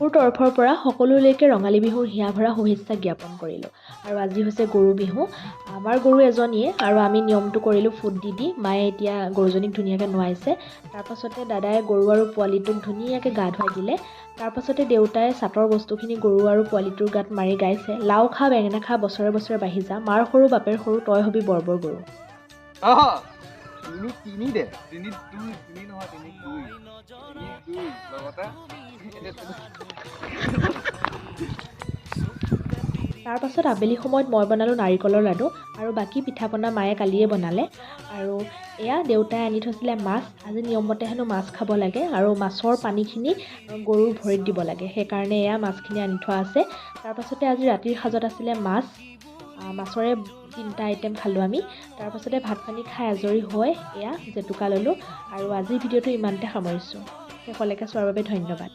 মোৰ তৰফৰ পৰা সকলোলৈকে ৰঙালী বিহুৰ হিয়া ভৰা শুভেচ্ছা জ্ঞাপন কৰিলোঁ। আৰু আজি হৈছে গৰু বিহু। আমাৰ গৰু এজনীয়ে আৰু আমি নিয়মটো কৰিলোঁ ফুট দি দি। মায়ে এতিয়া গৰুজনীক ধুনীয়াকৈ নোৱাইছে। তাৰপাছতে দাদাই গৰু আৰু পোৱালিটোক ধুনীয়াকৈ গা ধুৱাই দিলে। তাৰপাছতে দেউতাই চাটৰ বস্তুখিনি গৰু আৰু পোৱালিটোৰ গাত মাৰি গাইছে, "লাও খা, বেঙেনা খা, বছৰে বছৰে বাঢ়ি যা, মাৰ সৰু বাপেৰ সৰু, তই হবি বৰ বৰ গৰু।" তিনি তিনি দে, তিনি দুই, তিনি নহয়, তিনি দুই, তিনি দুই লগতে এতিয়া। তাৰপাছত আবেলি সময়ত মই বনালোঁ নাৰিকলৰ লাডু আৰু বাকী পিঠা পনা মায়ে কালিয়ে বনালে। আৰু এয়া দেউতাই আনি থৈছিলে মাছ। আজি নিয়মমতে হেনো মাছ খাব লাগে আৰু মাছৰ পানীখিনি গৰুৰ ভৰিত দিব লাগে। সেইকাৰণে এয়া মাছখিনি আনি থোৱা আছে। তাৰপাছতে আজি ৰাতিৰ সাজত আছিলে মাছ। মাছৰে তিনিটা আইটেম খালোঁ আমি। তাৰপাছতে ভাত পানী খাই আজৰি হৈ এয়া জেতুকা ল'লোঁ আৰু আজিৰ ভিডিঅ'টো ইমানতে সামৰিছোঁ। শেষলৈকে চোৱাৰ বাবে ধন্যবাদ।